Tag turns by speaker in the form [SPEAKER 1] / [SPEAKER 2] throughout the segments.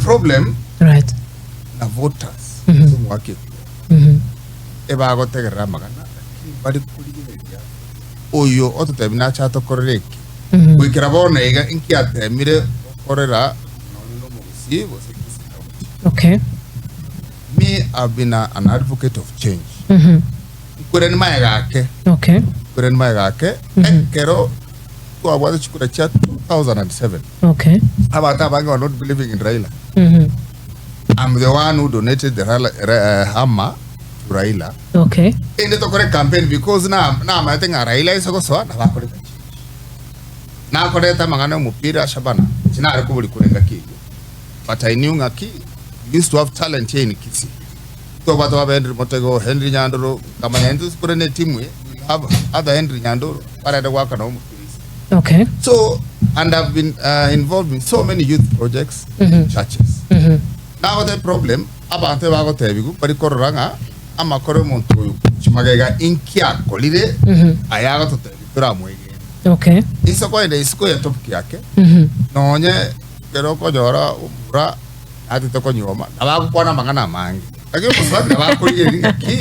[SPEAKER 1] Problem
[SPEAKER 2] Right.
[SPEAKER 1] na voters
[SPEAKER 2] Mhm.
[SPEAKER 1] ase omwaka ekura
[SPEAKER 2] Mhm.
[SPEAKER 1] ebagotegerera amagana lakini bari korigereria oyo ototebi nache atokorere eke
[SPEAKER 2] Mhm.
[SPEAKER 1] goikera bono iga inki atemire gokorera nonye na omogusii gose Kisii County.
[SPEAKER 2] Okay.
[SPEAKER 1] Me I've been a, an advocate of change.
[SPEAKER 2] Mhm.
[SPEAKER 1] Nkwere nimaega ake
[SPEAKER 2] Okay.
[SPEAKER 1] nkwere nimaega ake ekero twabwate chikura chia 2007
[SPEAKER 2] Okay.
[SPEAKER 1] Abanto abange were not believing in Raila.
[SPEAKER 2] Mhm.
[SPEAKER 1] I'm the one who donated the Raila, uh, hammer to Raila.
[SPEAKER 2] Okay.
[SPEAKER 1] Ende tokore campaign because na namaete ng'a Raila ase gosoa nabakorete change. Nakorete amang'ana omopira Shabana chinare kobori kure ngaki eyio. But I knew ng'aki we used to have talent here in Kisii. Twabwate baba Henry Motego, Henry Nyandoro, nkamanya intwe kore ne timu eye, we have other Henry Nyandoro barende goaka nabo omopira ise.
[SPEAKER 2] Okay.
[SPEAKER 1] So, and I've been uh, involved in so many youth projects mm -hmm. churches.
[SPEAKER 2] Mm -hmm.
[SPEAKER 1] Nagote problem abanto bagotebigu bari korora ng'a amakoro omonto oyo chimagega inki akorire
[SPEAKER 2] mm -hmm.
[SPEAKER 1] aya agototebi toramwegene.
[SPEAKER 2] Okay.
[SPEAKER 1] Inse koenda isiko ya topic yake
[SPEAKER 2] mm -hmm.
[SPEAKER 1] nonye kero okonyora omura Natete konyuoma, na bagokwana amang'ana amange. Lakini omosubati nabo akorigereria ng'aki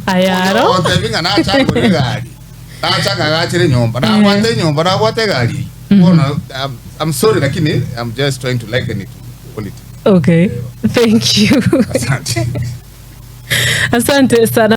[SPEAKER 2] Ayaro.
[SPEAKER 1] ogotebi ng'a nacha agore egari, nacha ng'a agachere enyomba, nabwate enyomba, nabwate egari eyio. Bono I'm, I'm sorry lakini I'm just trying to liken it to politics.
[SPEAKER 2] Okay. Thank you.
[SPEAKER 1] Asante.
[SPEAKER 2] Asante sana.